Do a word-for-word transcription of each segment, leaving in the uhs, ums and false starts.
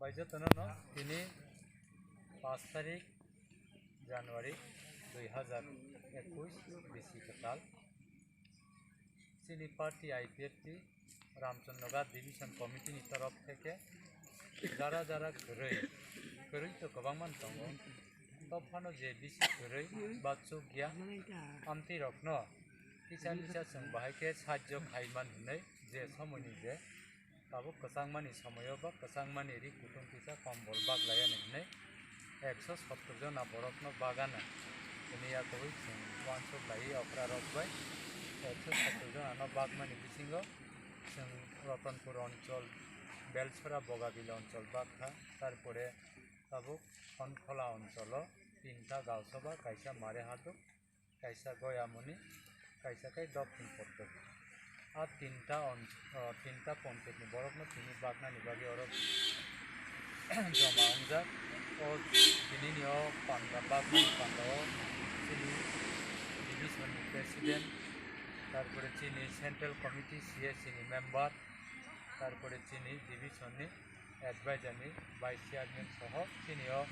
Bai jotono no tini paanch tarik January dui hazar ekush bisi kwtal. Chini party I P F T Ramchandra Ghat Division Committee ni torof theke jara jara kwrwi, kwrwi to kwbangma tongo. Tobphano je bisi kwrwi ba chukya amtwi rokno kisa kisa chwng bahai khe sahajjo khaiman hwnwi je somoini je tabuk kwchangmani somoio ba kwchangmani ri kutung kisa kombol baglaiani hwnwi ekso sottor jona borokno bagana hwnwi yakugwi chwng uansuk laiwi okra rok bai ekso sottor jonano bagmani bisingo chwng Ratanpur onchol, Belsora, Bogabila onchol bagkha, tarpore tabuk Sonkhola oncholo tinta Gaosoba, kaisa Marehatuk, kaisa Goyamoni, kaisa khe Dokhin Pottobi. A tinta on-, o, tinta ponchayatni borokno tini bagnani bagwi oro joma wngjak. O tinini o panda bagnani panda o chini division ni president, tarpore chini central committee C S C ni member, tarpore chini division ni advisor ni vice chairman soho chini o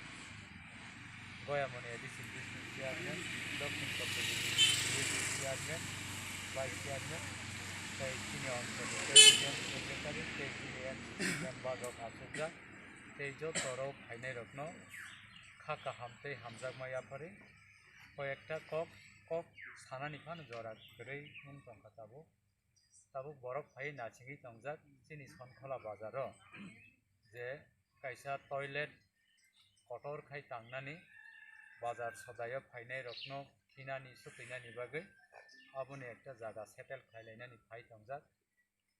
Goyamoni A D C district chairman, Dokhin Kottagiri district chairman, vice chairman, tei chini onchol ni president, secretary, tei chini M C C member rok achukjak. Tei joto rok phainai rokno kha kaham tei hamjakma yapharwi koi ekta kok, kok sanani phano jora kwrwi wng tongkha tabuk. Tabuk borok phai nachigwi tongjak chini Sonkhola bazaro, je kaisa toilet kotor khai tangnani bazar sodaio phainai rokno khinani sukuinani bagwi aboni ekta jaga settle khailainani phai tongjak.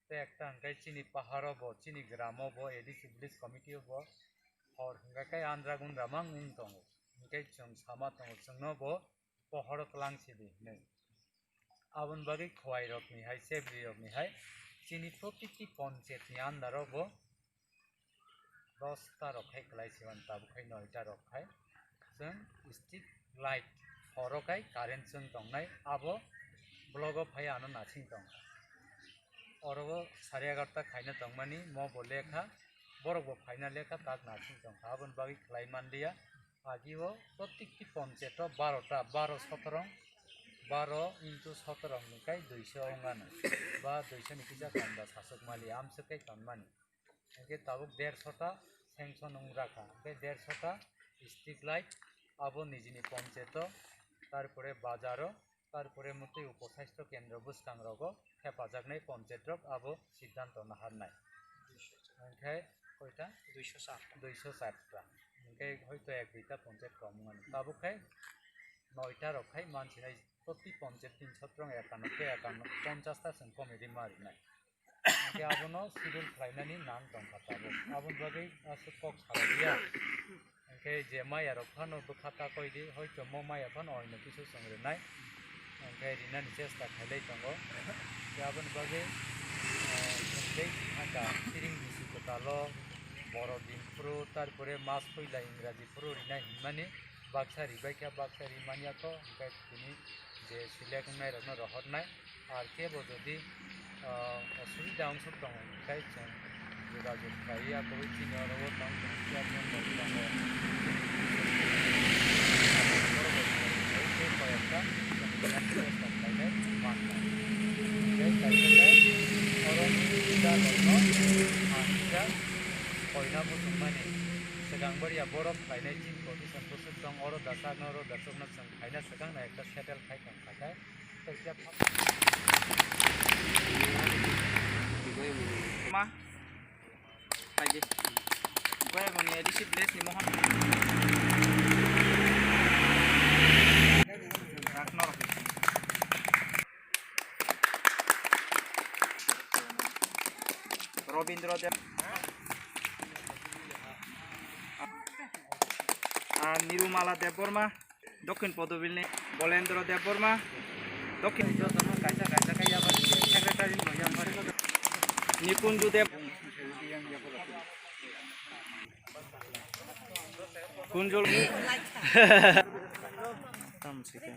Tei ekta hwnkhe chini paharo bo, chini gramo bo, A D C village committee o bo hor hwnkhe khe andra gundra mang wng tongo. Hwnkhe chwng sama tongo, chwngno bo pohoro twlang sidi hinwi. Aboni bagwi khowai rokni hai, chebri rokni hai, chini protiti ponchayat ni under o bo dosta rok khai kwlai se mani, tabuk khai noita rok khai. Chwng street light horo khai current chwng tongnai, abo block o phai ano nasing tong. Oro o sari egarota khaina tongmani, mo bo lekha, borok bo phaina lekha, tak nasing tongkha. Aboni bagwi khlai manliya. Agi o protikti ponchayat o barota, baro sotorong, baro into sotorong ni kai duiso wngano, ba duiso ni kisa kanda sasuk mali, amswk kai tonmani. Hingke tabuk derso ta sanction wng rakha, hingke derso ta street light abo nijini ponchayat o, tarpore bazar o, tarpore motwi uposastho kendro bwskang rogo hepajaknai ponchayat rok abo siddhanto naharnai. Hingke koita? Duiso char ta. Duiso char ta. Hingke hoito ek duita ponchayat kom wngmani. Tabuk khe noita rok khai mansinai proti ponchayat tin sotrong ekanno ke ekanno ponchas ta chwng committee ma rinai. Hingke abono schedule khlainani nang tongkha tabuk. Aboni bagwi aswk kok salaiya. Hingke je maya rok phano bwkha ta koidi, hoito mo maya phano oino kisu chwng rinai. Hingke rinani chesta khailai tongo. Hingke aboni bagwi, eh, chwng tei haka siring bisi kwtalo, borok din phuru, tarpore mas puila Ingraji phuru rinai hinmani baksa ribaikha, baksa rimaniya kho, hingke tini je select wngnai rokno rohornai, ar kebo jodi, ah, osubida wngsuk tongo, hingke chwng jogajog khlaiwi, akogwi chini oro o tong tong chairman rok tongo. Tei koi ekta chwng request khlainai mannai. Tei kaisa khe oro leader rokno ang kisa koina muchungmani swkang bwrwiya borok khlainai chini position bwswk tong, oro dasakno, oro dasakno chwng khaina swkang na ekta settle khai tong kha khe. Ma. Paidi. Goyamoni A D C village ni mohon. Rakno rok. Robindra Deb. Ah, Nirumala Debbarma. Dokhin Podobilni Bolendra Debbarma, Dokhin jotono kaisa kaisa khe yaba secretary no yaba Nikunju Deb, Kunjul. Tam si khe.